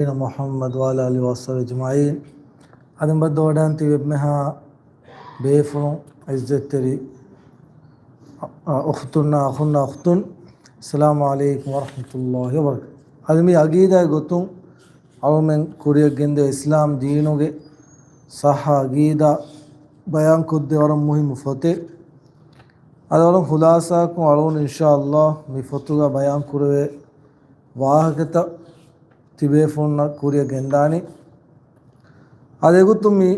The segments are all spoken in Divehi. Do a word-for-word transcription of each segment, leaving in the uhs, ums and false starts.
ނަބިއްޔިނާ މުޙައްމަދު ވަޢަލާ އާލިހި ވަޞަޙްބިހި އަޖްމަޢީން. އަދި ބައްދަވަޑައިގަންނަވާ އެންމެހާ ބޭފުޅުން، ޢިއްޒަތްތެރި އުޚްތުންނާ އަޚުންނާ އުޚްތުން، އައްސަލާމު ޢަލައިކުމް ވަރަޙްމަތުﷲި ވަބަރަކާތުހު. އަދި މި ޢަގީދާގެ ގޮތުން އަޅުމެން ކުރިއަށް ގެންދެވޭ އިސްލާމް ދީނުގެ ޞައްޙަ ޢަގީދާ ބަޔާންކޮށްދޭ ވަރަށް މުހިއްމު ފޮތެއް. އަދި ވަރަށް ޚުލާޞާކޮށް އަޅުގަނޑު އިންޝާﷲ މި ފޮތުގަ ބަޔާންކުރެވޭ ވާހަކަތައް ތިބޭފުޅުންނަށް ކުރިއަށް ގެންދާނީ. އަދި އެގޮތުން މި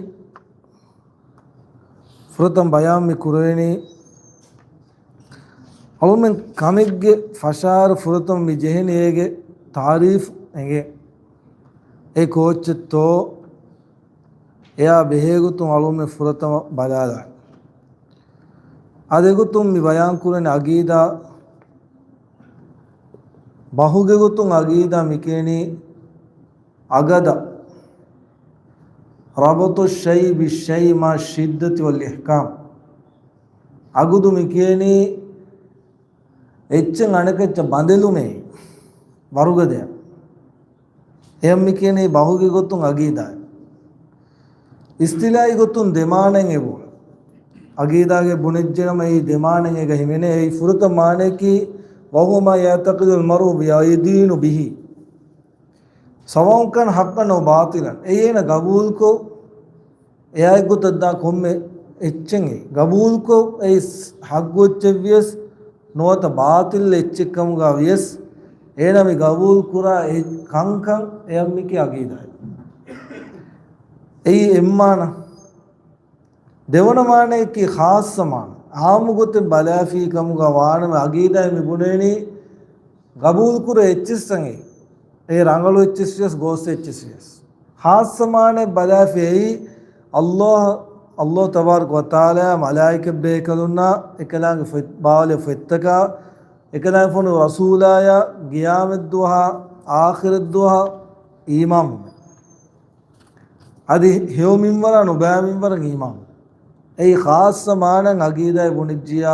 ފުރަތަމަ ބަޔާން މި ކުރެވެނީ، އަޅުމެން ކަމެއްގެ ފަށާއިރު ފުރަތަމަ މި ޖެހެނީ އޭގެ ތާރީފު އެނގޭ. އެ ކޯއްޗެއްތޯ، އެއާ ބެހޭގޮތުން އަޅުމެން ފުރަތަމަ ބަލާލާނީ. އަދި އެގޮތުން މި ބަޔާންކުރަނީ ޢަގީދާ ބަހުގެ ގޮތުން ޢަގީދާ މިކިޔަނީ ޢަގަދަ، ރަބުޠު ޝައި ބިޝައި މާ ޝިއްދަތި ވަލް އިޙްކާމް. ޢަގުދު މިކިޔަނީ އެއްޗެއް އަނެކައްޗަށް ބަނދެލުމޭ ވަރުގަދަޔަށް. އެޔަށް މިކިޔަނީ ބަހުގެ ގޮތުން ޢަގީދާ. އިޞްޠިލާޙީ ގޮތުން ދެމާނައެއް އެބައޮތް. ޢަގީދާގެ ބުނެއްޖެނަމަ އެއީ ދެމާނައެއް އޭގަ ހިމެނޭ. އެއީ ފުރަތަމަ މާނަޔަކީ، وهو ما يعتقد المرء ويدين به. ސަވާއުން ކާނަ ޙައްޤަން އައު ބާޠިލަން. އެއީ އޭނަ ގަބޫލުކޮށް، އެއާއެއްގޮތަށް ދާ ކޮންމެ އެއްޗެއް ގަބޫލުކޮށް، އެއީ ޙައްޤު އެއްޗެއްވިޔަސް ނުވަތަ ބާޠިލް އެއްޗެއްކަމުގަ ވިޔަސް، އޭނަ މި ގަބޫލު ކުރާ އެ ކަންކަން އެޔަށް މިކިޔަނީ ޢަގީދާ. އެއީ އެއްމާނަ. ދެވަނަ މާނަޔަކީ ޚާއްޞަ މާނަ. ޢާއްމު ގޮތެއް ބަލާފި ކަމުގަ ވާނަމަ، ޢަގީދާއިން މި ބުނެވެނީ ގަބޫލު ކުރޭ އެއްޗިއްސަން އެ. އެ ރަނގަޅު އެއްޗިއްސިޔަސް، ގޯސް އެއްޗިއްސިޔަސް. ޚާއްޞަ މާނައެއް ބަލާފި އެއީ، ﷲ، ﷲ ތަބާރަކަ ވަތަޢާލާ މަލާއިކަ ބޭކަލުންނާ އެކަލާނގެ ފޮތް، ބާވަލި ފޮތްތަކާ އެކަލާނގެ ފޮނު ރަސޫލާޔާ ޤިޔާމަތްދުވަހާ އާޚިރަތްދުވަހަށް އީމާންވުމެއް. އަދި ހެޔޮ މިންވަރާ ނުބައި މިންވަރަށް އީމާން. އެއީ ޚާއްޞަ މާނަ ޢަގީދާއި ބުނެއްޖިޔާ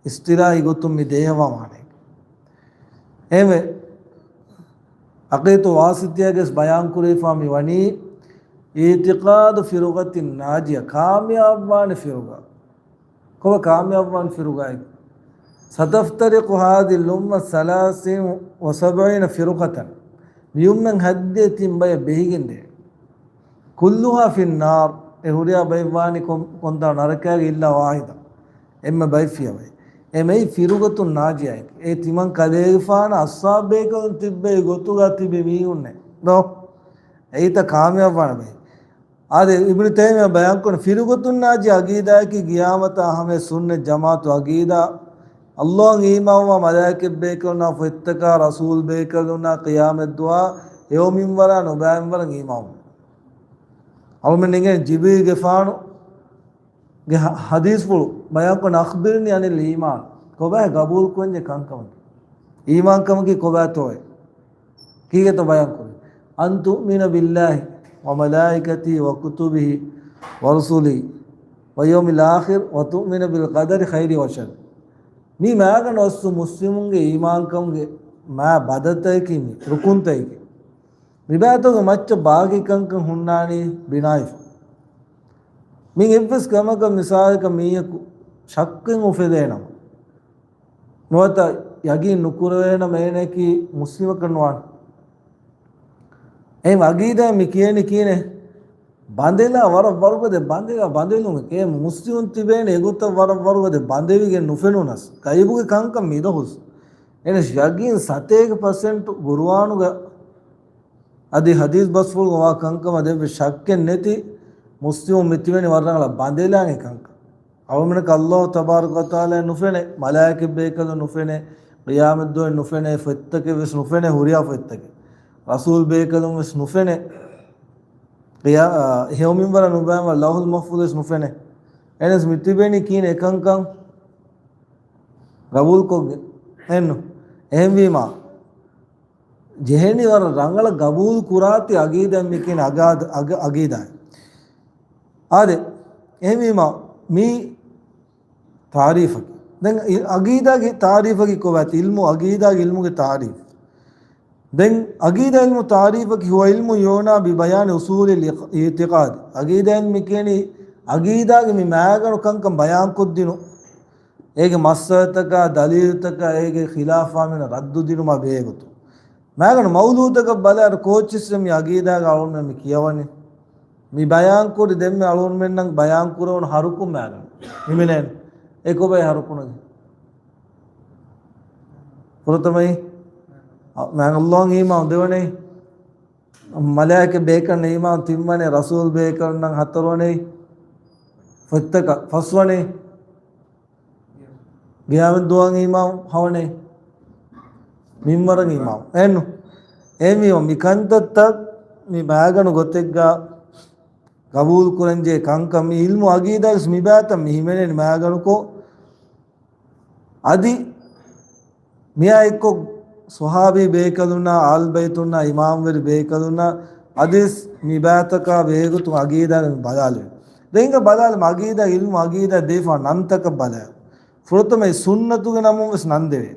އިޞްޠިލާޙީ ގޮތުން މި ދޭހަވާ މާނައެއް. އެހެންވެ، ޢަޤީދަތު ވާސިޠިއްޔާގެސް ބަޔާންކުރެވިފާ މި ވަނީ، اعتقاد فرقة ناجية، ކާމިޔާބުވާނެ ފިރުގާ. ކޮބާ ކާމިޔާބުވާން ފިރުގާއެއް؟ ستفترق هذه الأمة ثلاث وسبعين فرقة. މި އުއްމަތް ހަތްދިހަ ތިން ބަޔަށް ބެހިގެންދޭ. كلها في النار. އެ ހުރިހާ ބައެއް ވާނީ ކޮން، ކޮންތާ ނަރަކައިގެ إلا واحدة. އެންމެ ބައެއް ފިޔަވައި. އެ މެއި ފިރުގަތުން ނާޖިޔާއެކޭ. އެ ތިމަން ކަލޭގެފާނަށް އަޞްޙާބު ބޭކަލުން ތިއްބެވި ގޮތުގަ ތިބި މީހުންނޭ. ދޯ؟ އެއީތަ ކާމިޔާބުވާނެ ބައެއް. އާދެ، އިބްނު ތައިމިއްޔާ ބަޔާންކުރަނީ ފިރުގަތުން ނާޖި ޢަގީދާއަކީ ޤިޔާމަތާ ހަމަޔަށް ސުންނަތް ޖަމާޢަތު ޢަގީދާ، ﷲ އަށް އީމާންވާ މަލާއިކަތް ބޭކަލުންނާ ފޮތްތަކާ ރަސޫލް ބޭކަލުންނާ ޤިޔާމަތްދުވާ ހެޔޮ މިންވަރާ ނުބައި މިންވަރަށް އީމާން. އަޅުމެން އެނގޭ ޖިބްރީލްގެފާނުގެ ޙަ-، ޙަދީޘްފުޅު ބަޔާންކުރަނީ أخبرني عن الإيمان. ކޮބާ ގަބޫލުކުރަންޖެހޭ ކަންކަމަކީ؟ އީމާންކަމަކީ ކޮބާތޯއޭ؟ ކީކޭތޯ ބަޔާންކުރީ؟ أن تؤمن بالله وملائكته وكتبه ورسله واليوم الآخر وتؤمن بالقدر خيره وشره. މީ މާގަނޑު އަސްލު މުސްލިމުންގެ އީމާންކަމުގެ މާ ބަދަތަކަކީ މި ރުކުންތަކެކޭ. މިބާތަކުގެ މައްޗަށް ބާކީ ކަންކަން ހުންނާނީ ބިނާވެފަ. މި އެއްވެސް ކަމަކަށް މިސާލަކަށް މީހަކު ޝައްކެއް އުފެދޭނަމަ، ނުވަތަ ޔަގީން ނުކުރެވޭނަމަ އޭނައަކީ މުސްލިމަކަށް ނުވާނެ. އެހެން ޢަގީދާ މި ކިޔަނީ ކިހިނެއް؟ ބަނދެލާ ވަރަށް ވަރުގަދަ ބަނދެލާ ބަނދެލުމެކޭ. މުސްލިމުން ތިބޭނެ އެގޮތަށް ވަރަށް ވަރުގަދަ ބަނދެވިގެން ނުފެނުނަސް، ޣައިބުގެ ކަންކަން މިދަހުސް. އެނަސް ޔަގީން ސަތޭކަ ޕަސެންޓު ޤުރުއާނުގަ އަދި ޙަދީޘް ބަސްފުޅުގަ ވާ ކަންކަމަށް ދެއްވި ޝައްކެއް ނެތި މުސްލިމުން މިތިބެނީ ވަރަށް ރަނގަޅަށް ބަނދެލާނެ ކަންކަން. އަޅުމެންނަކަށް ﷲ ތަބާރަކަ ވަތަޢާލާ ނުފެނޭ، މަލާއިކަތް ބޭކަލުން ނުފެނޭ، ޤިޔާމަތްދުވަހެއް ނުފެނޭ، ފޮތްތަކެއް ވެސް ނުފެނޭ، ހުރިހާ ފޮތްތަކެއް. ރަސޫލް ބޭކަލުން ވެސް ނުފެނޭ. ޤިޔާ-، އާ، ހެޔޮ މިންވަރަށް ނުބައި މިންވަރަށް ލައުޙުލް މަޙްފޫޡު ވެސް ނުފެނޭ. އެހެނަސް މިތިބެނީ ކިހިނެއް އެކަންކަން ގަބޫލުކޮށްގެން. އެހެންނު. އެހެންވީމާ، ޖެހެނީ ވަރަށް ރަނގަޅަށް ގަބޫލު ކުރާތި ޢަގީދާ މިކިޔަނީ އަގާދ-، އަގ-، ޢަގީދާ. އާދެ، އެހެންވީމާ، މީ ތާރީފަކީ. ދެން އި-، ޢަގީދާގެ ތާރީފަކީ ކޮބާތި؟ ޢިލްމު، ޢަގީދާގެ ޢިލްމުގެ ތާރީފު. ދެން އަގީދާ ޢިލްމު ތަޢުރީފަކީ، ހުވަ ޢިލްމު ޔުޢްނާ ބިބަޔާނި އުޞޫލިލް އިޢްތިޤާދް. އަގީދާ ޢިލްމު ކިޔަނީ އަގީދާގެ މި މައިގަނޑު ކަންކަން ބަޔާންކޮށްދިނުން. އޭގެ މައްސަލަތަކާ، ދަލީލުތަކާ، އޭގެ ޚިލާފާ މިނަ ރައްދު ދިނުމާ ބެހޭގޮތުން. މައިގަނޑު މައުޟޫޢުތަކަށް ބަލާއިރު ކޯއްޗިއްސެއް މި އަގީދާގެ އަޅުންމެ މި ކިޔަވަނީ؟ މި ބަޔާންކުރި ދެންމެ އަޅުންމެންނަށް ބަޔާންކުރެވުނު ހަ ރުކުން މައިގަނޑު ހިމެނޭނެ. އެ ކޮބައި ހަ ރުކުނުގެ؟ ފުރަތަމައި، އަ، މާތް ﷲ އަށް އީމާން ދެވަނައި، މަލާއިކަ ބޭކަލުންނަށް އީމާން ތިންވަނައި، ރަސޫލް ބޭކަލުންނަށް ހަތަރުވަނައި، ފޮތްތަކަށް ފަސްވަނައި، ގިޔާމަތް ދުވަހަށް އީމާން ހަވަނައި، މިންވަރަށް އީމާން. އެއްނު؟ އެހެންވީމަ މި ކަންތައްތައް މި މާގަނޑު ގޮތެއްގަ ގަބޫލު ކުރަންޖެހޭ ކަންކަން މި ޢިލްމު އަގީދާގެ މި ބާތައް މި ހިމެނެން މާގަނޑުކޮށް، އަދި މިއާ އެއްކޮށް ޞަޙާބީ ބޭކަލުންނާ، އާލް ބައިތުންނާ، އިމާމްވެރި ބޭކަލުންނާ އަދިސް މި ބާތަކާ ބެހޭގޮތުން އަގީދާގެ މި ބަލާލެވޭ. ދެން އެނގޭ ބަލާލަމާ އަގީދާ ޢިލްމު އަގީދާ ދީފާ ނަންތަކަށް ބަލާ. ފުރަތަމައި ސުންނަތުގެ ނަމުން ވެސް ނަންދެވޭ.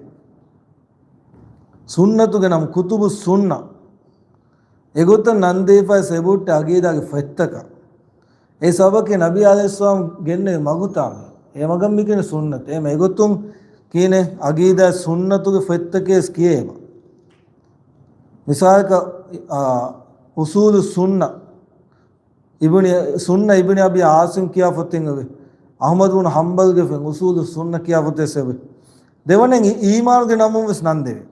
ސުންނަތުގެ ނަމު ކުތުބު ސުންނަ. އެގޮތަށް ނަންދީފައި ސެބުއްޓެ އަގީދާގެ ފޮތްތަކަށް. އެ ސަބަބަކީ ނަބީ ޢަލައިހިއްސަލާމް ގެންނެވި މަގުތާމެ. އެ މަގަށް މި ކިޔަނީ ސުންނަތް. އެ މަ އެގޮތުން ކިޔަނީ އަގީދާ ސުންނަތުގެ ފޮތްތަކޭސް ކިޔޭބަ. މިސާލަކަށް، އާ، އުޞޫލު ސުންނަ. އިބްނި، ސުންނަ އިބްނި އަބީ ޢާޞިމް ކިޔާ ފޮތެއް އެބަ. އަޙްމަދު ބުނު ޙަންބަލްގެ ފެން އުޞޫލު ސުންނަ ކިޔާ ފޮތެއް އެބަ. ދެވަނައިން އީމާނުގެ ނަމުން ވެސް ނަންދެވޭ.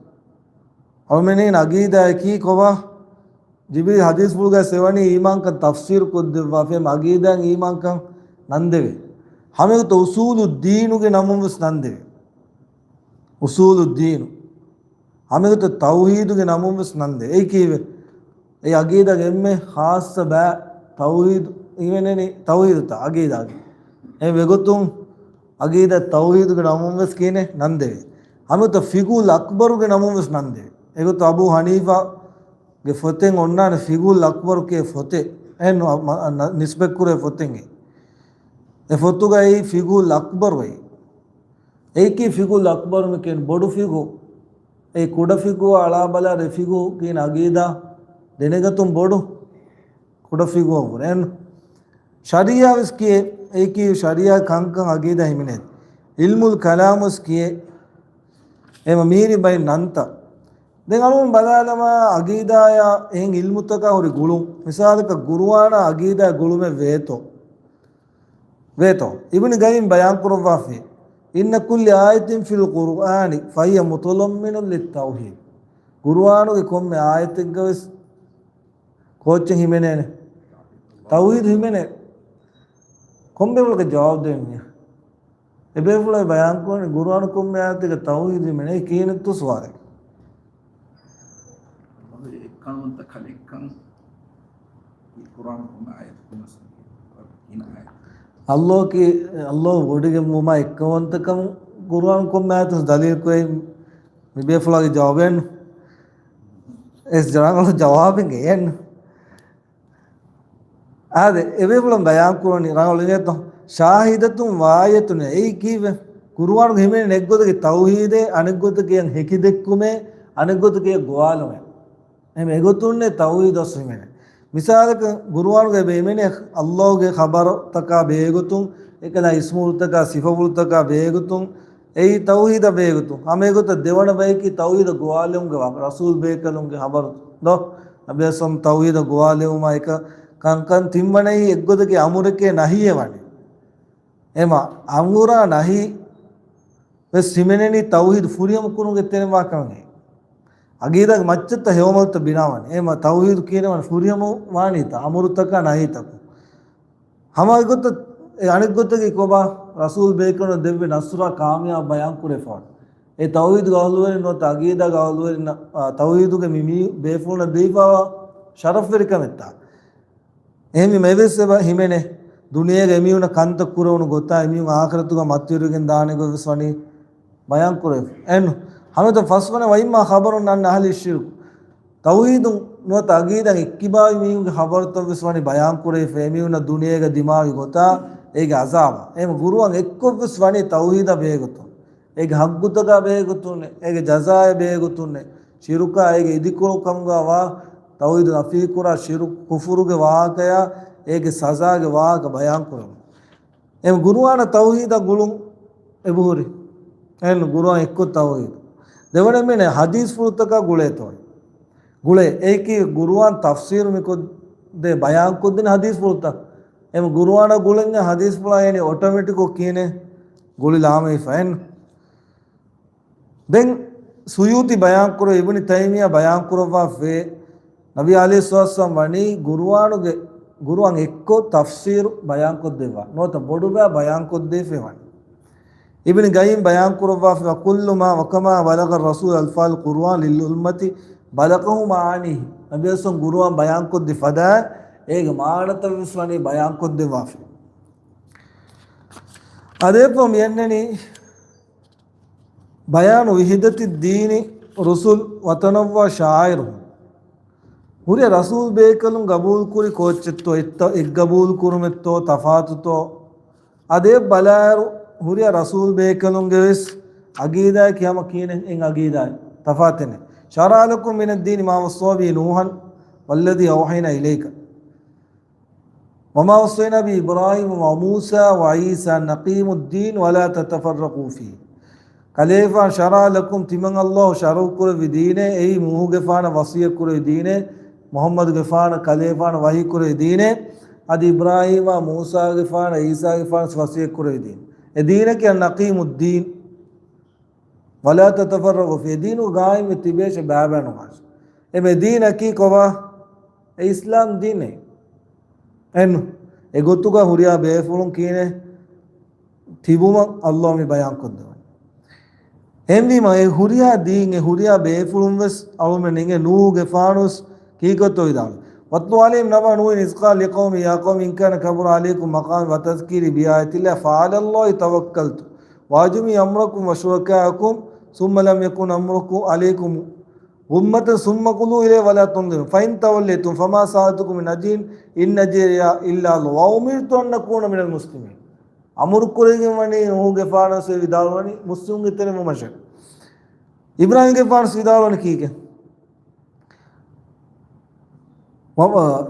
އަޅުމެން އަގީދާއަކީ ކޮބާ؟ ޖިބްރީލް ޙަދީޘްފުޅުގައި ސެވަނީ އީމާންކަން ތަފްސީރު ކޮށްދެއްވާފައި އަގީދާއަށް އީމާންކަން ނަންދެވޭ. ހަމައެގޮތަށް އުޞޫލުއްދީނުގެ ނަމުން ވެސް ނަންދެވޭ. އުޞޫލުއްދީނު. ހަމައެގޮތަށް ތައުޙީދުގެ ނަމުން ވެސް ނަންދެވޭ. އެއީ ކީއްވެ؟ އެ އަގީދާގެ އެންމެ ޚާއްޞަ ބައި ތައުޙީދު ހިމެނެނީ ތައުޙީދުތައް އަގީދާގެ. އެ ވެގޮތުން އަގީދާ ތައުޙީދުގެ ނަމުން ވެސް ކިޔަނީ ނަންދެވޭ. ހަމައެގޮތަށް ފިޤުހުލް އަކްބަރުގެ ނަމުން ވެސް ނަންދެވޭ. އެގޮތަށް އަބޫ ޙަނީފާގެ ފޮތެއް އޮންނާނެ ފިޤުހުލް އަކްބަރު ކިޔޭ ފޮތެއް. އެހެން ނު-، މަ-، ނަ-، ނިސްބަތްކުރޭ ފޮތެއް. އެ ފޮތުގައި ފިޤުހުލް އަކްބަރު އެއީ. އެއީކީ ފިޤުހުލް އަކްބަރު މި ކިޔަން ބޮޑު ފިޤުހު. އެ ކުޑަ ފިޤުހު އަޅާ ބަލާ ރެ ފިޤުހު ކިޔަން އަގީދާ ދެނެގަތުން ބޮޑު ކުޑަ ފިޤުހު އެން. ޝަރީޢާ ވެސް ކިޔޭ، އެއީކީ ޝަރީޢާ ކަންކަން އަގީދާ ހިމެނޭ. ޢިލްމުލް ކަލާމު ވެސް ކިޔޭ. އެމަ މީރި ބައި ނަންތަ. ދެން އަޅުން ބަލާލަމާ އަގީދާޔާ އެހެން ޢިލްމުތަކާ ހުރި ގުޅުން. މިސާލަކަށް ގުރުއާނާ އަގީދާ ގުޅުމެއް ވޭތޯ؟ ވޭތޯ؟ އިބްނު ޤައްޔިމް ބަޔާން ކުރައްވާފި، إن كل آية في القرآن فهي متضمنة للتوحيد. ގުރުއާނުގެ ކޮންމެ އާޔަތެއްގަ ވެސް ކޯއްޗެއް ހިމެނޭނެ؟ ތައުޙީދު ހިމެނޭ. ކޮންބޭފުޅަކަށް ޖަވާބު ދޭން މިޔާ؟ އެބޭފުޅާ ބަޔާން ކުރަނީ ގުރުއާނު ކޮންމެ އާޔަތެއްގަ ތައުޙީދު ހިމެނޭ ކިހިނެއްތޯ ސުވާލެއް. އެއްކަންވަންތަ ކަލެއްކަން އެ ޤުރްއާން ކޮންމެ އާޔަތަކުން ކިހިނެއް އާޔަތެއް؟ ﷲ ކީ، ﷲ ވޮޑިގެންވުމާ އެއްކަންވަންތަކަމު ޤުރްއާން ކޮންމެ އާޔަތުން ދަލީލު ކުރެވި މި ބޭފުޅާގެ ޖަވާބެއް އެސް ރަނގަޅު ޖަވާބެއް އެއެއްނު. އާދެ، އެބޭފުޅުން ބަޔާން ކުރަނީ ރަނގަޅު އިނގޭތޯ؟ ޝާހިދަތުން ވާޔަތުން އެއީ ކީއްވެ؟ ޤުރުއާނުގަ ހިމެނޭ އެއްގޮތަކީ ތައުޙީދޭ، އަނެއްގޮތަކީ ހެކިދެއްކުމޭ، އަނެއްގޮތަކީ ގޮވާލުމޭ. އެހެން އެގޮތުންނޭ ތައުޙީދު އަސްލު ހިމެނޭ. މިސާލަކަށް ޤުރުއާނުގައި ހިމެނޭ ﷲގެ ޚަބަރުތަކާ ބެހޭގޮތުން، އެކަލާ އިސްމުފުޅުތަކާ ސިފަފުޅުތަކާ ބެހޭގޮތުން، އެއީ ތައުޙީދަށް ބެހޭގޮތުން. ހަމައެގޮތަށް ދެވަނަ ބަޔަކީ ތައުޙީދަށް ގޮވާލެވުމުގެ ވާހަކަ، ރަސޫލް ބޭކަލުންގެ ޚަބަރު ދޯ؟ ނަބީ އަސްލަމް ތައުޙީދަށް ގޮވާލެވުމާ އެކަ ކަންކަން ތިންވަނައީ އެއްގޮތަކީ އަމުރެކޭ ނަހީއެއް ވަނީ. އެމަ އަމުރާ ނަހީ ވެސް ހިމެނެނީ ތައުޙީދު ފުރިހަމަ ކުރުމުގެ ތެރެއިން ވާކަމެއް. އަގީދާގެ މައްޗަށްތަ ހެޔޮމަލުތައް ބިނާވަނީ. އެމަ ތައުޙީދު ކިޔަނީ ވަނީ ފުރިހަމަ ވާނީތަ އަމުރުތަކާ ނަހީތަކުން. ހަމަ އެގޮތަށް އެ އަނެއްގޮތަކީ ކޮބާ؟ ރަސޫލް ބޭކަލުން ދެއްވި ނަޞްރާ ކާމިޔާބު ބަޔާން ކުރެފަ ވަނީ. އެ ތައުޙީދުގެ އަހުލުވެރިން ނުވަތަ އަގީދާގެ އަހުލުވެރިން، އާ، ތައުޙީދުގެ މި، މި ބޭފުޅުންނަށް ދީފަވާ ޝަރަފްވެރިކަމެއްތާ. އެހެންވީމަ އެވެސް އެބަ ހިމެނޭ. ދުނިޔޭގަ އެމީހުންނަށް ކަންތައް ކުރެވުނު ގޮތާ، އެމީހުން އާޚިރަތުގަ މަތިވެރިވެގެން ދާނެ ގޮތް ވެސް ވަނީ ބަޔާން ކުރެވިފަ. އެން ހަމަތަ ފަސްވަނަ ވައިމާ ޚަބަރުން އަންނަ އަހްލި ޝިރްކު. ތައުޙީދުން ނުވަތަ އަގީދާ އެއްކިބާވި މީހުންގެ ޚަބަރުތައް ވެސް ވަނީ ބަޔާން ކުރެވިފަ. އެމީހުންނަށް ދުނިޔޭގަ ދިމާވި ގޮތާ އޭގެ އަޒާބާ. އެހެން ޤުރުއާން އެއްކޮށް ވެސް ވަނީ ތައުޙީދާ ބެހޭގޮތުން. އޭގެ ޙައްޤުތަކާ ބެހޭގޮތުން، އޭގެ ޖަޒާއާ ބެހޭގޮތުން، ޝިރުކާ އޭގެ އިދިކޮޅު ކަމުގަ ވާ، ތައުހީދު ނަފީކުރާ ޝިރުކު ކުފުރުގެ ވާހަކަޔާ އޭގެ ސަޒާގެ ވާހަކަ ބަޔާންކުރަމުން. އެ ގުރުއާނަށް ތައުހީދަށް ގުޅުން އެބަހުރި. އެހެން ގުރުއާން އެއްކޮށް ތައުހީދު. ދެވަނަ މީނަ ޙަދީޘްފުޅުތަކާ ގުޅޭތޯ. ގުޅޭ. އެއީކީ ގުރުއާން ތަފްސީރު މިކޮށްދޭ ބަޔާންކޮށްދިން ޙަދީޘްފުޅުތައް. އެމަ ގުރުއާނަށް ގުޅެންޏާ ޙަދީޘްފުޅާ އޭނި އޮޓޮމެޓިކު ކީނެ ގުޅި ލާމެހިފަ އެން. ދެން ސުޔޫޠީ ބަޔާންކުރެވި، އިބްނު ތައިމިއްޔާ ބަޔާންކުރައްވާފައި، ނަބީ ޢަލައިހިއްސަލާތު ވައްސަލާމް ވަނީ ގުރުއާނުގެ، ގުރުއާން އެއްކޮށް ތަފްސީރު ބަޔާންކޮށްދެއްވާ. ނުވަތަ ބޮޑުބައި ބަޔާންކޮށްދީފައި ވަނީ. އިބްނު ޤައްޔިމް ބަޔާންކުރައްވާފައި، وكل ما، وكما بلغ الرسول ألفاظ القرآن للأمة بلغه معانيه. ނަބީ އަސްލު ގުރުއާން ބަޔާންކޮށްދި ފަދައިން އޭގެ މާނަތައް ވެސް ވަނީ ބަޔާންކޮށްދެއްވާފައި. އަދެއްފަ މިއަންނަނީ بيان وحدة الدين رسل وتنوع شعائره. ހުރި ރަސޫލް ބޭކަލުން ގަބޫލުކުރި ކޯއްޗެއްތޯ، އެއްތަ-، އެއްގަބޫލު ކުރުމެއްތޯ، ތަފާތުތޯ، އަދެއް ބަލާއިރު، ހުރި ރަސޫލް ބޭކަލުންގެ ވެސް އަގީދާއަކީ ހަމަ ކީނެ އެއް އަގީދާއެއް ތަފާތެއް ނެތް. شرع لكم من الدين ما وصى به نوحا والذي أوحينا إليك وما وصينا به إبراهيم وموسى وعيسى أن أقيموا الدين ولا تتفرقوا فيه. ކަލޭފާން شرع لكم، ތިމަން ﷲ ޝަރުޢު ކުރެއްވި ދީނެއް، އެއީ ނޫޙުގެފާނަށް ވަޞިއްޔަތް ކުރެއްވި ދީނެއް، މުޙައްމަދުގެފާނަށް ކަލޭފާނަށް ވަޙީ ކުރެއްވި ދީނެއް، އަދި އިބްރާހީމާ މޫސާގެފާނަށް ޢީސާގެފާނަށް ވަޞިއްޔަތް ކުރެއްވި ދީން. އެ ދީނަކީ أن أقيموا الدين ولا تتفرقوا فيه. އެ ދީނު ގާއިމްވެ ތިބޭށޭ ބައިބައި ނުވާށޭ. އެ މެ ދީނަކީ ކޮބާ؟ އެ އިސްލާމް ދީނޭ. އެން އެގޮތުގަ ހުރިހާ ބޭފުޅުން ކީނެ ތިބުމަށް ﷲ މި ބަޔާންކޮށްދެވަނީ. އެހެންވީމަ، އެ ހުރިހާ ދީން، އެ ހުރިހާ ބޭފުޅުން ވެސް އަޅުމެން އިނގޭ ނޫޙުގެފާނު ވެސް ކީކޮތޯ ވިދާޅުވި. واتل عليهم نبأ نوح إذ قال لقومه يا قوم إن كان كبر عليكم مقامي وتذكيري بآيات الله فعلى الله توكلت وأجمعوا أمركم وشركاءكم ثم لم يكن أمركم عليكم غمة ثم اقضوا إلي ولا تنظرون فإن توليتم فما سألتكم من أجر إن أجري إلا على الله وأمرت أن أكون من المسلمين. އަމުރު ކުރެވިގެން ވަނީ ނޫޙުގެފާނު ވެސް ވިދާޅުވަނީ މުސްލިމުންގެ ތެރެއިން ވުމަށޭ. އިބްރާހީމްގެފާނު ވެސް ވިދާޅުވަނީ ކީކޭ؟ ވަ-،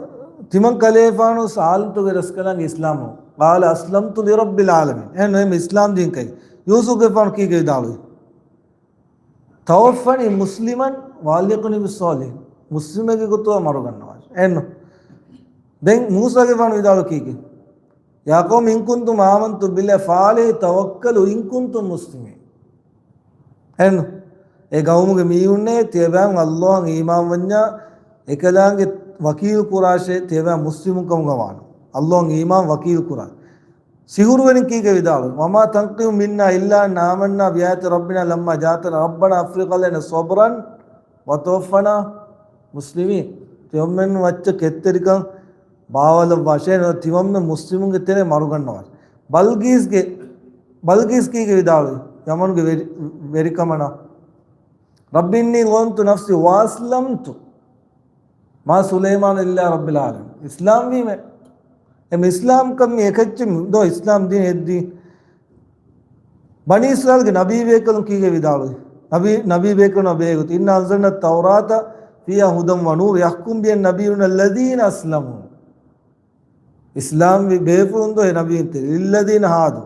ތިމަން ކަލޭފާނު ވެސް އާލަމްތަކުގެ ރަސްކަލާނގެ އިސްލާމް. قال أسلمت لرب العالمين. އެހެން ނޫން އިސްލާމް ދީން ކައި. ޔޫސުފްގެފާނު ކީކޭ ވިދާޅުވީ؟ توفني مسلما وألحقني بالصالحين. މުސްލިމެއްގެ ގޮތުގަ މަރުގަންނަވާށޭ. އެހެން. ދެން މޫސާގެފާނު ވިދާޅު ކީކޭ؟ يا قوم إن كنتم آمنتم بالله فعليه توكلوا إن كنتم مسلمين. އެން، އެ ގައުމުގެ މީހުންނޭ، ތިޔަބައިމީހުން ﷲ އަށް އީމާންވަންޏާ، އެކަލާނގެ ވަކީލު ކުރާށޭ، ތިޔަބައިމީހުން މުސްލިމުން ކަމުގަ ވާނަމަ. ﷲ އަށް އީމާން ވަކީލު ކުރާ. ސިހުރުވެރިން ކީކޭ ވިދާޅުވީ؟ وما تنقم منا إلا أن آمنا بآيات ربنا لما جاءتنا ربنا أفرغ علينا صبرا وتوفنا مسلمين. ތިޔަބައިމީހުން މައްޗަށް ކެތްތެރިކަން ބާވަލައްވާށޭ، ނުވަތަ ތިމަންމެން މުސްލިމުންގެ ތެރެއިން މަރުގަންނަވާށޭ. ބަލްގީސްގެ، ބަލްގީސް ކީކޭ ވިދާޅުވީ؟ ޔަމަނުގެ ވެރި، ވެރިކަމަނާ. رب إني ظلمت نفسي وأسلمت مع سليمان لله رب العالمين. އިސްލާމް ވީމޭ. އެމް އިސްލާމްކަން މި އެކައްޗެއް ދޯ އިސްލާމް ދީން އެއްދީން. ބަނީ އިސްރާއީލްގެ ނަބީ ބޭކަލުން ކީކޭ ވިދާޅުވީ؟ ނަބީ، ނަބީ ބޭކަލުން ބޭގޮތު. إنا أنزلنا التوراة فيها هدى ونور يحكم بها النبيون الذين أسلموا. އިސްލާމްވި ބޭފުޅުން ދޯ އެ ނަބީން ތެރެ. للذين هادوا.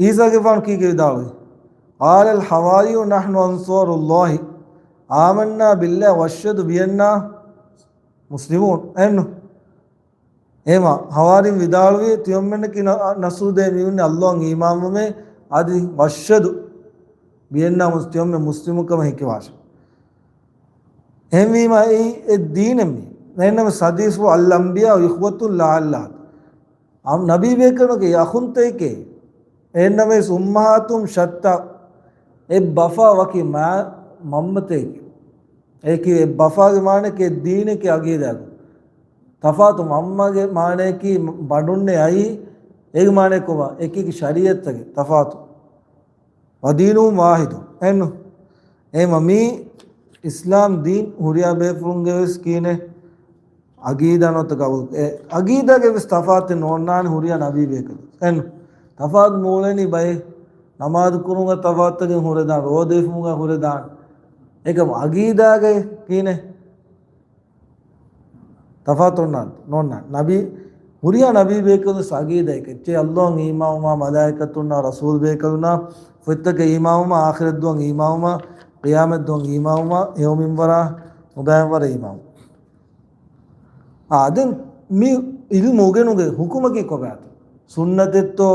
ޢީސާގެފާނު ކީކޭ ވިދާޅުވީ؟ قال الحواريون نحن أنصار الله آمنا بالله واشهد بأننا مسلمون. އެން. އެމަ، ހަވާރީން ވިދާޅުވީ، ތިޔަބައިމީހުންނަކީ ނަ-، ނަޞްރު ދޭ މީހުންނޭ ﷲ އަށް އީމާންވުމޭ، އަދި ވައްޝަދު ބިއެންނާ މުސް-، ތިޔަބައިމީހުން މުސްލިމުން ކަމަށް ހެކިވާށޭ. އެހެންވީމާ އެއީ އެއް ދީނެއް މީ. އެހެންނަމަ ސަދީސް الأنبياء إخوة لعلات. އަމް ނަބީ ބޭކަލުންގެ އަޚުންތަކެކޭ. އެހެންނަމަވެސް أمهاتهم شتى. އެއް ބަފާ ވަކި މާ-، މަންމަތަކެކޭ. އެކި އެއް ބަފާގެ މާނައަކީ އެއް ދީނެކޭ އަގީދާގެ. ތަފާތު މަންމަގެ މާނައަކީ ބަނޑުންނޭ އައީ، އޭގެ މާނައަކީ ކޮބާ؟ އެކި އެކި ޝަރީއަތްތަކެއް ތަފާތު. ودينهم واحد. އެން. އެމަ މީ އިސްލާމް ދީން ހުރިހާ ބޭފުޅުންގެ ވެސް ކީނެ އަގީދާ ނުވަތަ ގަބޫލު. އެ އަގީދާގެ ވެސް ތަފާތެއް ނޯންނާނެ ހުރިހާ ނަބީ ބޭކަލުން. އެން. ތަފާތު މޫޅެނީ ބައެއް ނަމާދު ކުރުމުގަ ތަފާތުތަކެއް ހުރެދާން، ރޯދަ ހިފުމުގަ ހުރެދާން. އެކަމު އަގީދާގައި ކީނެ ތަފާތު ނޯންނާނެ. ނަބީ، ހުރިހާ ނަބީ ބޭކަލުން ވެސް އަގީދާއެއް އެއްޗެއް، އައްލާހަށް އީމާންވުމާ، މަލާއިކަތުންނާ، ރަސޫލް ބޭކަލުންނާ، ފޮތްތަކަށް އީމާންވުމާ، އާޚިރަތް ދުވަހަށް އީމާންވުމާ، ޤިޔާމަތް ދުވަހަށް އީމާންވުމާ، ހެޔޮ މިންވަރާ، ނުބައި މިންވަރަށް އީމާންވުމާ. އާ، ދެން މި ޢިލްމު އުގެނުމުގެ ޙުކުމަކީ ކޮބާތޯ؟ ސުންނަތެއްތޯ؟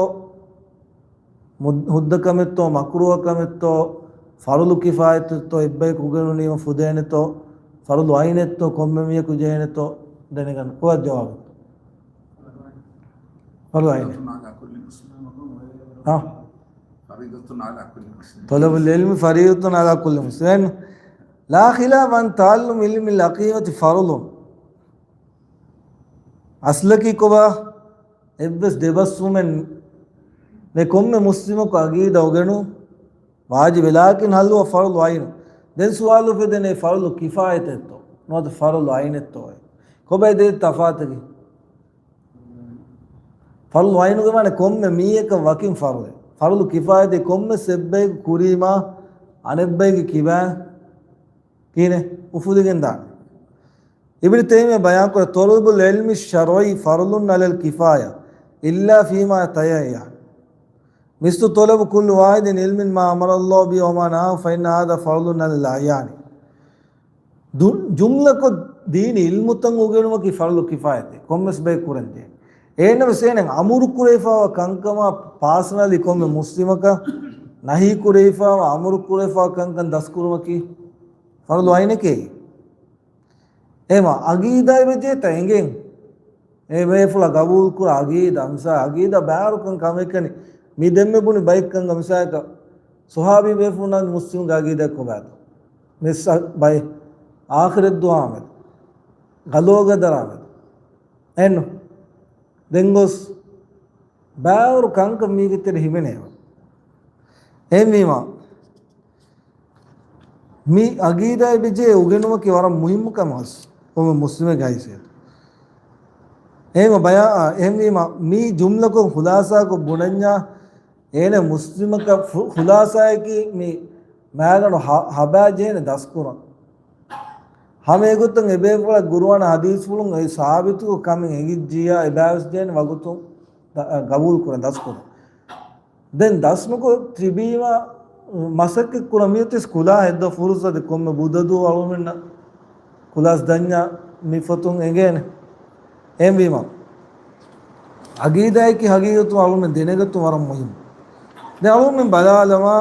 މު-، ހުއްދަ ކަމެއްތޯ، މަކްރޫހަ ކަމެއްތޯ، ފަރުޟު ކިފާޔަތެއްތޯ، އެއްބަޔަކު އުގެނުނީމަ ފުދޭނެތޯ، ފަރުޟު ޢައިނެއްތޯ، ކޮންމެ މީހަކު ޖެހޭނެތޯ، ދެނެގަން. ކޮބާ ޖަވާބު؟ ފަރުޟު ޢައިނެއް. ހާ؟ طلب العلم فريضة على كل مسلم. لا خلاف أن تعلم علم العقيدة فرض. އަސްލަކީ ކޮބާ؟ އެއްވެސް ދެބަސްވުމެއް ނެތް ކޮންމެ މުސްލިމަކު އަގީދާ އުގެނުން ވާޖިބެއް، ލާކިން ހައްލުވާ ފަރުޟު ޢައިނު. ދެން ސުވާލު އުފެދޭނެ ފަރުޟު ކިފާޔަތެއްތޯ ނުވަތަ ފަރުޟު ޢައިނެއްތޯއޭ؟ ކޮބައި ދޭ ތަފާތަކީ؟ ފަރުޟު ޢައިނުގެ މާނަ ކޮންމެ މީހަކަށް ވަކިން ފަރުޟެއް. ފަރުޟު ކިފާޔަތެއް ކޮންމެސް އެއްބަޔަކު ކުރީމާ އަނެއްބައެއްގެ ކިބައިން ކީނެ އުފުލިގެން ދާނެ. އިބްނު ތައިމިއްޔާ ބަޔާންކުރޭ، طلب العلم الشرعي فرض على الكفاية إلا فيما يتعين. مثل طلب كل واحد علم ما أمر الله به وما نهاه فإن هذا فرض على الأعيان. ދު-، ޖުމްލަކޮށް ދީނީ ޢިލްމުތައް އުގެނުމަކީ ފަރުޟު ކިފާޔަތެއް، ކޮންމެސް ބަޔަކު ކުރަންޖެހޭ. އެހެންނަމަވެސް އޭނަ އަމުރު ކުރެވިފާވާ ކަންކަމާ ޕާސަނަލީ ކޮންމެ މުސްލިމަކަށް ނަހީ ކުރެވިފާވާ، އަމުރު ކުރެވިފާ ކަންކަން ދަސްކުރުމަކީ ފަރުޟު ޢައިނެކޭ. އެހެންވީމަ އަގީދާއާ ބެހޭ ތަ އެނގެން. އެ ބޭފުޅާ ގަބޫލު ކުރާ އަގީދާ، މިސާ އަގީދާ ބާރުކަން ކަމެއް ކަނި. މި ދެންމެ ބުނި ބައެއްކަން މިސާލަކަށް ޞަޙާބީ ބޭފުޅުންނާ މުސްލިމުގެ އަގީދާ ކޮބާތޯ؟ މިސް ބައެއް އާޚިރަތް ދުވާމެދު، ގަޟާ ގަދަރާމެދު. އެންނު. ދެން ގޮސް ބާރު ކަންކަން މީގެ ތެރެ ހިމެނޭ. އެހެންވީމަ މި އަގީދާއާ ބެހޭ އުގެނުމަކީ ވަރަށް މުހިއްމު ކަމެއް ކޮންމެ މުސްލިމެއްގެ ހައިސިއްޔަތު. އެހެންވީމަ ބަޔާ، އެހެންވީމަ މި ޖުމްލަކޮށް ޚުލާޞާކޮށް ބުނަންޏާ، އޭނަ މުސްލިމަކަށް ޚު-، ޚުލާޞާއަކީ މި މާގަނޑު ހަ-، ހަބާ ޖެހޭނެ ދަސްކުރަން. ހަމަ އެގޮތަށް އެބޭފުޅާ ޤުރުއާން ޙަދީޘްފުޅުން އެ ސާބިތު ކަމެއް އެނގިއްޖިއްޔާ އެބައިވެސް ޖެހޭނެ ވަގުތު ދަ-، ގަބޫލު ކުރަން ދަސްކުރަން. ދެން ދަސްނުކޮށް ތިބީމަ މަސައްކަތް ކުރަން މިއޮތީ ކުލާ ހެއްދަ ފުރުސަތެއް ކޮންމެ ބުދަ ދުވަހު އަޅުމެންނަށް ކުލާސް ދަންޏާ މި ފޮތުން އެނގޭނެ. އެހެންވީމަ އަގީދާއަކީ ހަގީގަތުން އަޅުމެން ދެނެގަތުން ވަރަށް މުހިއްމު. ދެން އަޅުމެން ބަލާލަމާ،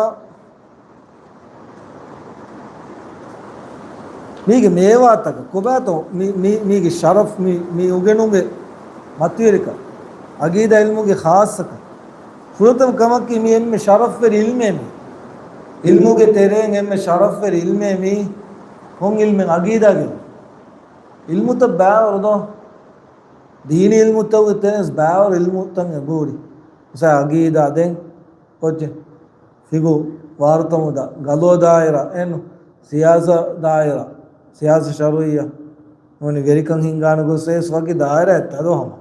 މީގެ މޭވާތަކަށް ކޮބާތޯ މި-، މި-، މީގެ ޝަރަފް މި-، މި އުގެނުމުގެ މަތިވެރިކަން، އަގީދާ ޢިލްމުގެ ޚާއްޞަކަން. ފުރަތަމަ ކަމަކީ މި އެންމެ ޝަރަފްވެރި ޢިލްމޭ މީ. ޢިލްމުގެ ތެރޭން އެންމެ ޝަރަފްވެރި ޢިލްމޭ މީ. ކޮން ޢިލްމެއް؟ އަގީދާގެ ޢިލްމުތައް ބާވަރު ދޯ. ދީނީ ޢިލްމުތަކުގެ ތެރެއިން ބާވަރު ޢިލްމުތައް އެބަހުރި. މިސާ އަގީދާ ދެން ކޮއްޗެއް؟ ފިޤުހު، ވާރުތަމުދާ، ޤަޟާ ދާއިރާ، އެން ސިޔާސަ ދާއިރާ، ސިޔާސަ ޝަރުޢިއްޔާ، ނޫނީ ވެރިކަން ހިންގާނެ ގޮތް ވެސް ވަކި ދާއިރާއެއް ތަދޯ ހަމަ.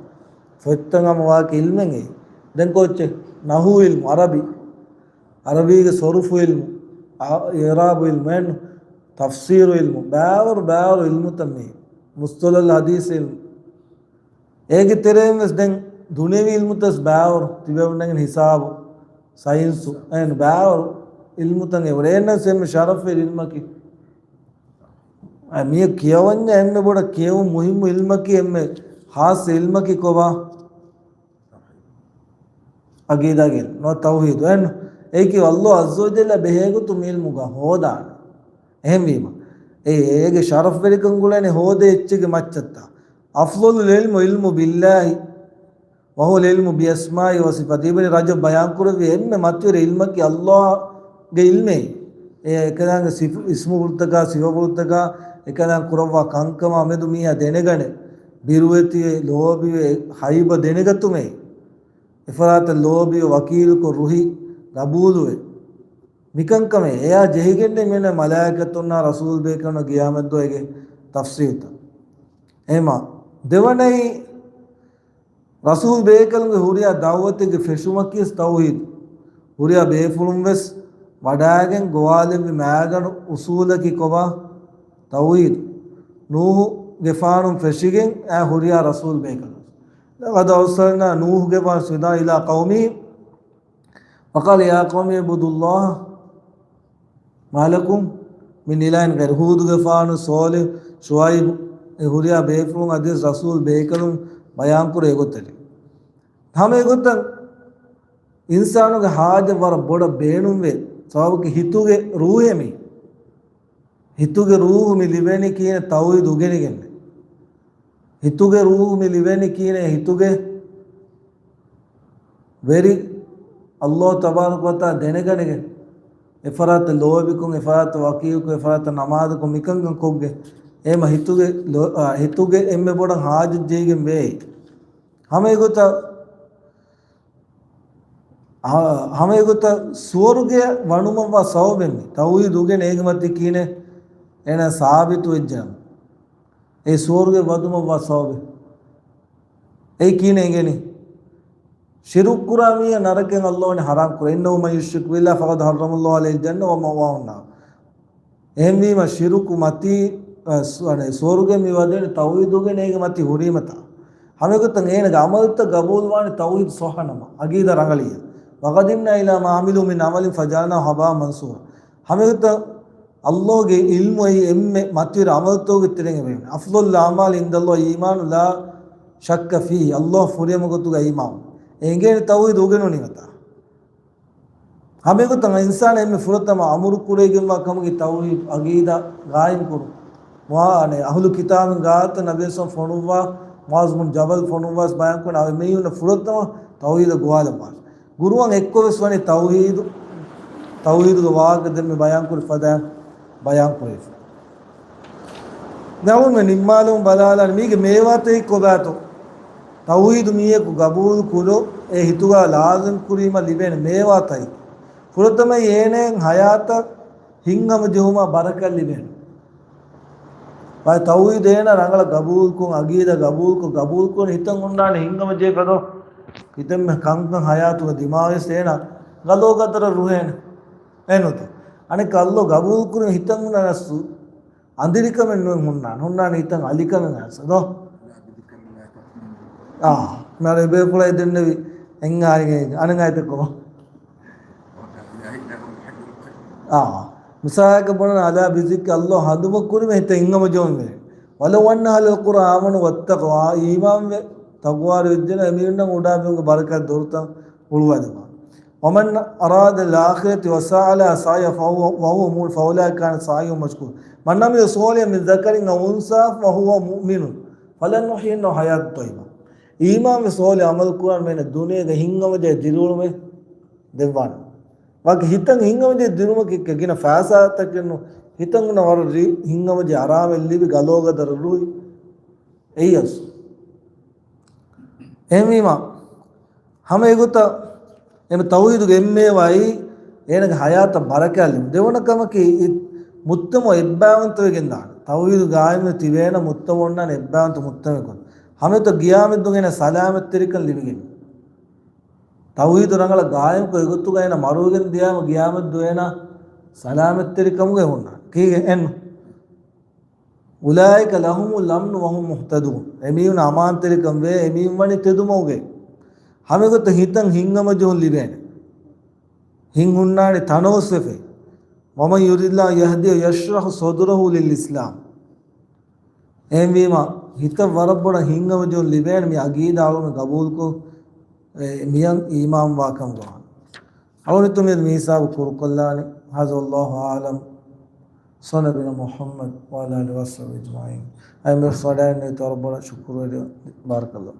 ފޮތްތައް ހަމަ ވާކި ޢިލްމެއް އެއީ. ދެން ކޮއްޗެއް؟ ނަޙުވު ޢިލްމު، ޢަރަބި. ޢަރަބީގެ ޞަރުފު ޢިލްމު، އަ-، އިޢުރާބު ޢިލްމު، އެން ތަފްސީރު ޢިލްމު، ބާވަރު، ބާވަރު ޢިލްމުތައް މީ. މުޞްޠަލަޙުލް ޙަދީޘް ޢިލްމު. އޭގެ ތެރެއިން ވެސް ދެން ދުނިޔަވީ ޢިލްމުތައް ބާވަރު ތިބެވަޑައިގެން ހިސާބު، ސައިންސު، އެން ބާވަރު ޢިލްމުތައް އެބަހުރި. އެންނަސް އެންމެ ޝަރަފްވެރި ޢިލްމަކީ. އަ، މިއަށް ކިޔަވަންޏާ އެންމެ ބޮޑަށް ކިޔެވުން މުހިއްމު ޢިލްމަކީ، އެންމެ ޚާއްޞަ ޢިލްމަކީ ކޮބާ؟ އަގީދާގެ ޢިލްމު، ނުވަތަ ތައުޙީދު. އެން އެއީކީ ﷲ ޢައްޒަ ވަޖައްލަ ބެހޭގޮތުން މި ޢިލްމުގަ ހޯދާނެ. އެހެންވީމަ އެ އޭގެ ޝަރަފްވެރިކަން ގުޅޭނެ ހޯދޭ އެއްޗެއްގެ މައްޗަށްތާ. އަފްޟަލުލް ޢިލްމު ޢިލްމު ބިﷲ ވަހުވަލް ޢިލްމު ބިއަސްމާއި ވަޞިފާތި. އިބްނު ރަޖަބް ބަޔާންކުރެއްވި އެންމެ މަތިވެރި ޢިލްމަކީ ﷲގެ ޢިލްމޭ. އެ އެކަލާނގެ ސިފު-، އިސްމުފުޅުތަކާ، ސިފަފުޅުތަކާ، އެކަލާނގެ ކުރައްވާ ކަންކަމާ މެދު މީހާ ދެނެގަނެ، ބިރުވެތިވެ، ލޯބިވެ، ހައިބަ ދެނެގަތުމޭ. އެފަރާތަށް ލޯބިވެ، ވަކީލުކޮށް، ރުހި ގަބޫލުވެ. މިކަންކަމެއް އެޔާ ޖެހިގެންނޭ މިއަންނަ މަލާއިކަތުންނާ ރަސޫލް ބޭކަލުންނާ ޤިޔާމަތްދުވަހުގެ ތަފްސީލްތައް. އެހެންވީމަ ދެވަނައީ ރަސޫލް ބޭކަލުންގެ ހުރިހާ ދަޢުވަތެއްގެ ފެށުމަކީ ވެސް ތައުޙީދު. ހުރިހާ ބޭފުޅުން ވެސް ވަޑައިގެން ގޮވާލެއްވި މާގަނޑު އުސޫލަކީ ކޮބާ؟ ތައުހީދު. ނޫހުގެފާނުން ފެށިގެން އައި ހުރިހާ ރަސޫލް ބޭކަލުން. لقد أرسلنا، ނޫހުގެފާނު ވެދާނެ، إلى قومه فقال يا قوم اعبدوا الله ما لكم من إله غيره. ހޫދުގެފާނު، ޞާލިޙު، ޝުޢައިބު، އެ ހުރިހާ ބޭފުޅުން އަދިވެސް ރަސޫލް ބޭކަލުން ބަޔާންކުރޭ އެގޮތަށް. ހަމަ އެގޮތަށް އިންސާނުގެ ހާޖަތް ވަރަށް ބޮޑަށް ބޭނުންވޭ. ސަބަބަކީ ހިތުގެ ރޫޙެއް މީ. ހިތުގެ ރޫޙު މި ލިބެނީ ކިހިނެއް؟ ތައުޙީދު އުގެނިގެން. ހިތުގެ ރޫޙު މި ލިބެނީ ކިހިނެއް؟ ހިތުގެ ވެރި ﷲ ތަބާރަކަ ވަތަޢާލާ ދެނެގަނެގެން، އެފަރާތަށް ލޯބިކޮށް، އެފަރާތަށް ވަކީލުކޮށް، އެފަރާތަށް ނަމާދުކޮށް، މިކަންކަން ކޮށްގެން، އެހެމަ ހިތުގެ ލޯ-، އާ، ހިތުގެ އެންމެ ބޮޑަށް ހާޖަތް ޖެހިގެން ވޭ. ހަމަ އެގޮތަށް، އާ، ހަމަ އެގޮތަށް ސުވަރުގެ ވަނުމަށްވާ ސަބަބެއް މީ. ތައުޙީދު އުގެނޭ އޭގެ މަތި ކީނެ އޭނަ ސާބިތު ވެއްޖެ. އެ ސުވަރުގެ ވަދުމަށްވާ ސަބަބެއް. އެއީ ކީނެ އެނގެނީ؟ ޝިރުކު ކުރާ މީހާ ނަރަކައިން ﷲ ވަނީ ޙަރާމް ކުރޭ. إنه من يشرك بالله فقد حرم الله عليه الجنة ومأواه النار. އެހެންވީމަ ޝިރުކު މަތީ، އަ، ސު-، އަނެ، ސުވަރުގެ މި ވަދެން ތައުޙީދު އުގެނޭ އޭގެ މަތި ހުރީމަތާ. ހަމައެގޮތަށް އޭނަގެ ޢަމަލުތައް ގަބޫލުވާނެ ތައުޙީދު ޞައްޙަ ނަމަ، ޢަޤީދާ ރަނގަޅިއްޔާ. وقدمنا إلى ما عملوا من عمل فجعلناه هباء منثورا. ހަމައެގޮތަށް ﷲ ގެ ޢިލްމު އެއީ އެންމެ މަތިވެރި ޢަމަލުތަކުގެ ތެރެއިން އެބަ އިން. أفضل الأعمال عند الله إيمان لا شك فيه. ﷲ ފުރިހަމަ ގޮތުގަ އީމާން. އެ އެނގޭނެ ތައުޙީދު އުގެނުނީމަތާ. ހަމައެގޮތަށް އިންސާނާ އެންމެ ފުރަތަމަ އަމުރު ކުރެވިގެންވާ ކަމަކީ ތައުޙީދު ޢަޤީދާ ގާއިމް ކުރުން. މުޢާ-، އަނެ، އަހުލު ކިތާބުން ގާތަށް ނަބީ ސަލް ފޮނުއްވާ، މުޢާޛު ބުން ޖަބަލް ފޮނުއްވާ ބަޔާން ކުރަން އަވެ މީހުންނަށް ފުރަތަމަ ތައުޙީދަށް ގޮވާލައްވާ. ގުރުއާން އެއްކޮށް ވެސް ވަނީ ތައުޙީދު، ތައުޙީދުގެ ވާހަކަ ދެންމެ ބަޔާން ކުރި ފަދައިން ބަޔާން ކުރެވިފަ. ދެން ނިންމާލަމުން ބަލާލާނީ މީގެ މޭވާތަކީ ކޮބާތޯ؟ ތައުޙީދު މީހަކު ގަބޫލު ކުރު، އެ ހިތުގަ ލާޒިމް ކުރީމަ ލިބޭނެ މޭވާތަކީ. ފުރަތަމަ އޭނައަށް ޙަޔާތަށް ހިތްހަމަޖެހުމާ ބަރަކާތް ލިބޭނެ. ބައެއް ތައުޙީދު އޭނަ ރަނގަޅަށް ގަބޫލުކޮށް، ޢަޤީދާ ގަބޫލުކޮށް، ގަބޫލުކޮށް ހިތަށް ހުންނާނެ ހިތްހަމަޖެހިފަ ދޯ؟ ކިތަންމެ ކަންކަން ޙަޔާތުގަ ދިމާވެސް އޭނަ ގަލޯގަދަރަށް ރުހޭނެ. އެހެންނޫންތަ؟ އަނެއްކާ ﷲ ގަބޫލުކުރި ހިތަށް ހުންނާނެ އަސްލު އަނދިރިކަމެއް ނޫން ހުންނާނެ. ހުންނާނެ ހިތަށް އަލިކަމެއް އަސްލު ދޯ؟ އާ، މާރެ ބޭފުޅާ ދެންނެވި އެންގާ އަނެއް އައްތަކޯ. އާ، މިސާލަކަށް ބުނަން، ألا بذكر الله ހަނދުމަ ކުރީމަ ހިތަށް ހިތްހަމަޖެހުން ވޭ. ولو أن أهل القرى آمنوا واتقوا، އާ، އީމާންވެ ތަޤްވާވެރިވެއްޖެނަމަ އެމީހުންނަށް އުޑާ މިނުގެ ބަރަކާތް ދޮރުތައް ހުޅުވާދެއްވާނެ. ومن أراد الآخرة وسعى لها سعيها فهو، وهو مؤمن فأولئك كان سعيهم مشكورا. من عمل صالحا من ذكر أو أنثى وهو مؤمن فلنحيينه حياة طيبة. އީމާންވެ ޞާލިޙު ޢަމަލު ކުރާން މީނަ ދުނިޔޭގަ ހިތްހަމަޖެހި ދިރިއުޅުމެއް ދެއްވާނެ. ވަކި ހިތަށް ހިތްހަމަޖެހި ދިރިއުޅުމަކީ ގިނަ ފައިސާތަކެއް ނޫން. ހިތަށް ހުންނަ ވަރަށް ރީ-، ހިތްހަމަޖެހި އަރާމެއް ލިބި ގަލޯގަދަރަށް ރުހި. އެއީ އަސް. އެހެންވީމަ، ހަމަ އެގޮތަށް އެންމެ ތައުޙީދުގެ އެންމެ ވައި އޭނަގެ ޙަޔާތަށް ބަރަކާތް ލިބުން. ދެވަނަ ކަމަކީ، އި-، މުޖްތަމަޢު އެއްބައިވަންތަވެގެން ދާނެ. ތައުޙީދު ގާއިމްވެ ތިބޭނަ މުޖްތަމަޢު އޮންނާނެ އެއްބައިވަންތަ މުޖްތަމަޢަކުން. ހަމައެތަ ގިޔާމަތްދުވަހު އޭނަ ސަލާމަތްތެރިކަން ލިބިގެން. ތައުޙީދު ރަނގަޅަށް ގާއިމްކޮށް އެގޮތުގަ އޭނަ މަރުވެގެން ދިޔާމަ ގިޔާމަތްދުވަހު އޭނަ ސަލާމަތްތެރިކަމުގަ ހުންނާނެ. ކީގެ އެން؟ أولئك لهم الأمن وهم مهتدون. އެމީހުން އަމާންތެރިކަން ވޭ، އެމީހުން ވަނީ ތެދުމަގުގައި. ހަމައެގޮތަށް ހިތަށް ހިތްހަމަޖެހުން ލިބޭނެ. ހިތް ހުންނާނެ ތަނަވަސްވެފައި. ومن يرد الله أن يهديه يشرح صدره للإسلام. އެހެންވީމަ، ހިތަށް ވަރަށް ބޮޑަށް ހިތްހަމަޖެހުން ލިބޭނެ މި ޢަޤީދާ އަޅުގަނޑު ގަބޫލުކޮށް، އެ، މިޔަން އީމާންވާކަމުގަ. އަޅުގަނޑު މި ހިސާބު ކުރުކޮށްލާނީ. هذا والله أعلم. صلى على نبينا محمد وعلى آله وصحبه أجمعين. އައިމެ ފަޑާން ތަރަބަރ ޝުކުރު. بارك الله.